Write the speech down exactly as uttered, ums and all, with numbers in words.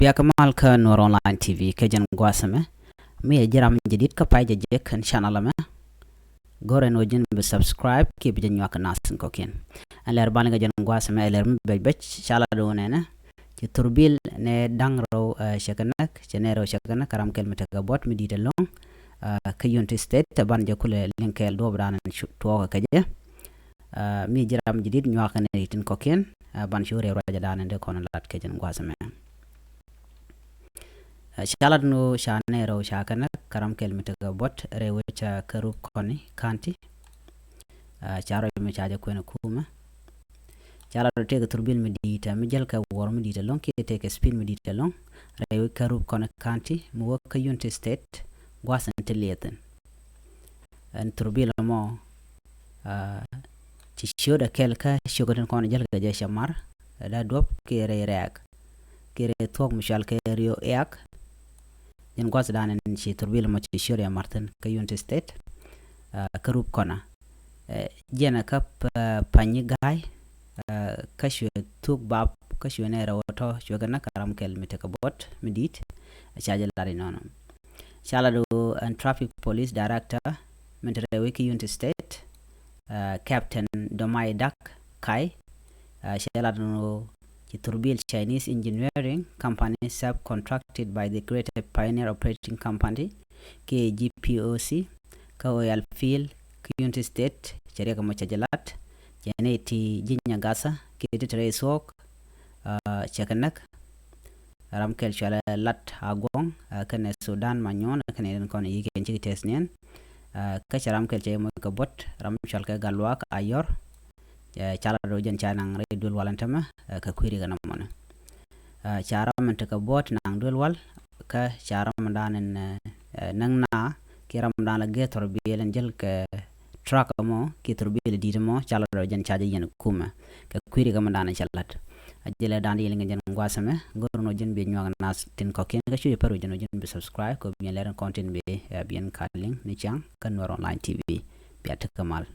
Bia kɛ mal kä Nuɔr Online T V kä jɛn gua̱a̱th ɛmɛ. Mi ɛ ji̱ ram jadid kä pay jɛ jek kɛn channel ɛmɛ, go̱rɛ ni wä ji̱n bi subscribe kiɛ bi jɛ nyuak kɛ nath tin kɔ̱kiɛn. Ɛn lɛr ban kɛ jɛn gua̱a̱th ɛmɛ ɛ lɛr mi bɛc bɛc, ca lat wä nɛnɛ. Ci thurbil nɛ da̱ŋ rɛw, eh, cɛ kɛ näk, cɛ nɛ rɛw cɛ kɛ näk kä ram kɛl mi tekɛ buɔt mi di̱i̱t ɛlɔ̱ŋ, eh, kä Unity State, ban jɛ kulɛ liŋ kɛɛl duɔ̱ɔ̱p dan ɛn cu-, tuɔɔkɛ kɛ jɛ. Ah, mi ji̱ ram jadid nyuak kɛn ɛ tin kɔ̱kiɛn, ah, ban cu rɛy ruacɛ dan in dee kɔn lat kɛ jɛn gua̱a̱th ɛmɛ. Ah, ca lat ni ɣöö ca nɛ rɛw ca kɛn kä ram kɛl mi tekɛ buɔt rɛy wec, ah, kä Rup Kɔni County. Ah, ca rɔy mi ca jɛ kuɛn kumɛ. Ca lat ɣöö tëëkɛ thurbil mi di̱i̱t, ah, mi jäl kɛ wuɔr mi di̱i̱t ɛlɔ̱ŋ kiɛ tëëkɛ speed mi di̱i̱t ɛlɔ̱ŋ rɛy wec kä Rup Kɔni County mi wä kä Unity State gua̱a̱th in ti liɛth in. Ɛn thurbil ɛmɔ, ah, ci ciötdɛ kɛl kä ciökä tin kɔn jäl kɛ jɛ cɛ mar, ɛ da duɔ̱p kiɛ rɛy rɛɛk kiɛ rɛy thuɔ̱k mi cual kɛ Rio Iak. Jɛn gua̱th dan ɛn ci thurbil ɛmɔ ci ciötdɛ mar thi̱n kä Unity State, ah, kä Rup Kɔni. Eh, jiɛn ɛ kä p-, Panyi Ga̱a̱y, eh, kä cuɛ thuk bap, kä cuɛ nɛ rɛw tɔ, cuɛ kɛ näk kä ram kɛl mi tekɛ buɔt mi di̱i̱t, ca jɛ lat inɔnɔ. Ca lat ɣöö ɛn Traffic Police Director min te rɛy wec kä Unity State, eh, Captain Domai Dak Kai, eh, ca lat ɣöö ci thurbil Chinese Engineering Company subcontracted by the Greater Pioneer Operating Company, K G P O C, kä oil field kä Unity State, cɛ riɛk ɛmɔ ca jɛ lat, cɛ nɛy ti ji̱ Nyagasa kiɛ ti te rɛy thuɔ̱k, ah, cɛ kɛ näk. Ram kɛl cualɛ Lat Aguɔŋ, ah, kɛnɛ Sudan Manyuɔn, kɛnɛ den kɔn yikiɛn cikɛ tɛth niɛn. Ah, kä cɛ ram kɛl cɛ moc kɛ buɔt, ram cual kɛ Gatluak Ayɔr. Eh, ca lat ɣöö jɛn ca naŋ rɛy duël wal ɛn tämɛ, eh, kɛ kui̱ riɛk ɛn ɛmɔni. Eh, ca ram min tekɛ buɔt naŋ duël wal, kä ca ram dan ɛn, eh, eh, näk na, kiɛ ram dan la gee thurbil ɛn jäl kɛ truck ɛmɔ kiɛ thurbil di̱i̱t ɛmɔ, ca lat ɣöö jɛn ca jɛ yiɛn kumɛ kɛ kui̱ riɛk ɛmɔ dan ca lat. A jɛlɛ dan yɛl ŋɛ jɛn gua̱a̱th ɛmɛ, go̱r ni wä ji̱n bi nyuak nath tin kɔ̱kiɛn kä cuc pär wä ji̱n wä ji̱n bi subscribe kɛ wä bi nyɛ lɛr in kɔn tin bi, eh, bi ɛn ka liŋ ni ciaŋ kä Nuɔr Online T V. Bia tekɛ mal.